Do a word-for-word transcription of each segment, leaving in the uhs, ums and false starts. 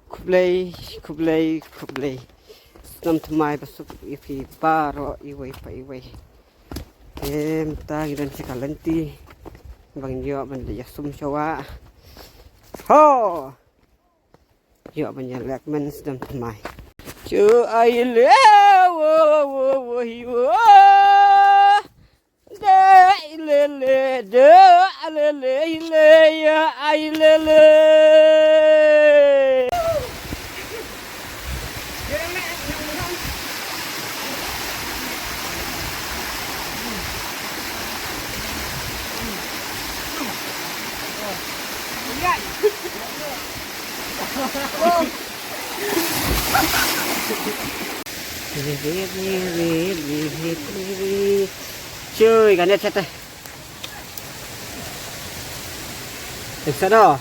Khublei, khublei, khublei. Snem thymmai basuk ïa phi baroh iwei pa iwei. Em, ta ngi don sha ka lynti ba ngin ïoh ban leit ïasum sha wah. Ho! Ïoh ban ïaleh kmen snem thymmai. Shu ai le, wo, wo, wo, hi, wo. De, le, le, de, le, le, le, ya, ai, le, le. Cuy, kan dia chat eh. Eksa dah.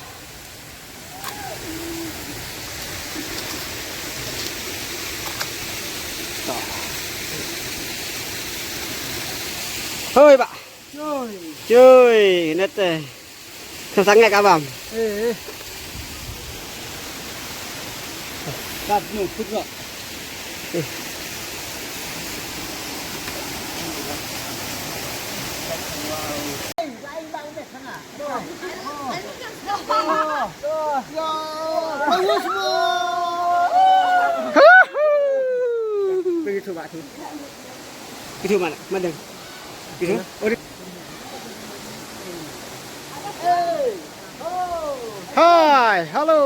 Hoi, Pak. Cuy. Cuy, net eh. Sang sangeh ka bam. Eh, eh. Kat nu, put lo. Eh. Pergi tu, Pak, tu. Itu mana? Mana? Itu? Oh, di- Hai, hello.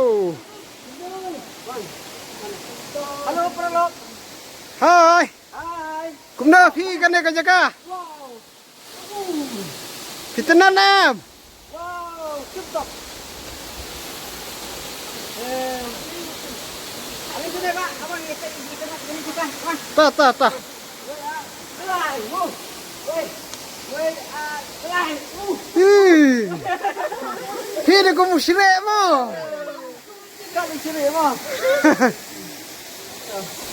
Hello, paralok. Hai. Hai. Kumno phi kane ka jaka? Wow. Phi tynnat em? Wow, tip top. Eh. Ani sini, Pak. Abang, kita, kita, kita, kita, Pak. Ta, ta, ta. Wei, ah, lai, wow. Wei, wei, ah, lai, uh. Ih. Phi dei kum u shrek mo. Ka u shrek mo.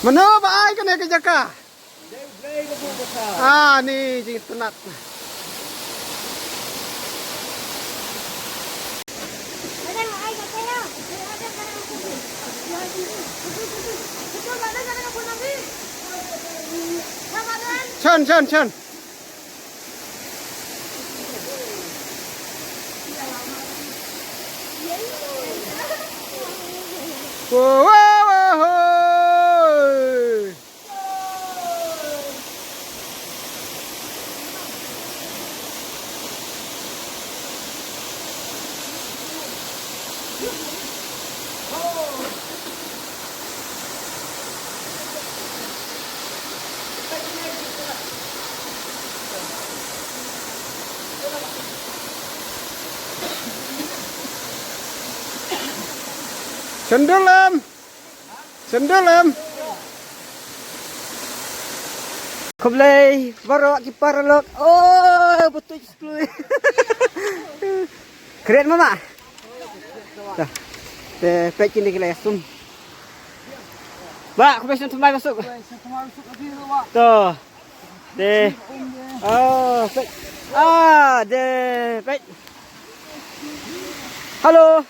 Mano ba ai kane ka jaka? Ah, ni jingtynnat. Chan, chan, chan. Wo, wo, wo, hoi. Sandal em. Sandal em. Khublei baroh ki paralok. Oh, betul sekali. Keren mama. Dah. Te peit kine ki la ïasum. Ba, khublei snem thymmai basuk. To. Te. Oh, peit. Ah, de peit. Hello.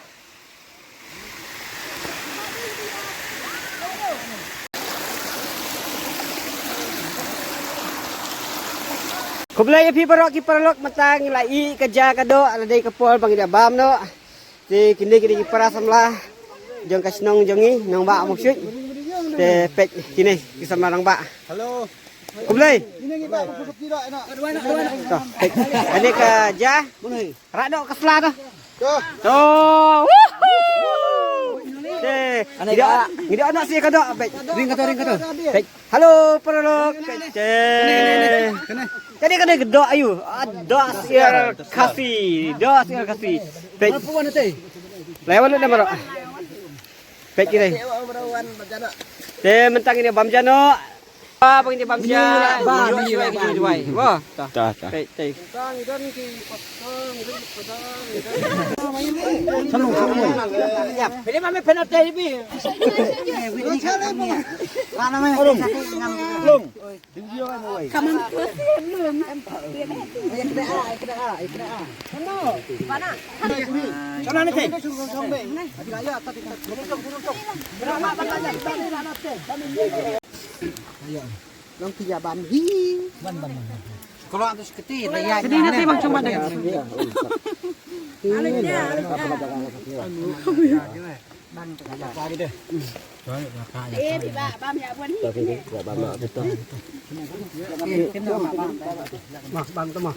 Khublei ïa phi baroh ki paralok, mynta ngi la ïoh ka ja ka doh, la dei ka por ba ngi da bam noh. Te kine kine ki para samla jong ka shnong jong ngi, Nongbah Mawshut. Te peit kine ki samla Nongbah. Hello. Khublei. Kane ka ja. Rak doh ka sla tu. To. Woohoo. Te. Ngi doh, ngi doh anak si ka doh. Peit. Ring ka to, ring ka to. Peit. Hello paralok. Peit. Te. Kane kane ka doh ayu. Ah, doh siar Khasi. Doh siar Khasi. Peit. Lai wan lut nama doh. Peit kine. Te mynta ngi da bam ja noh. Ba bang di bang sia. Ba bang di bang sia. Ba. Ta ta. Tei tei. Pele mame penalti bi. Long. Long ti jaban hi. Ban ban. Kalau tu seketi dah ya. Sini nanti bang cuma deh. Ban tu. Eh, tiba bam ya buan hi. Mak ban tu mak.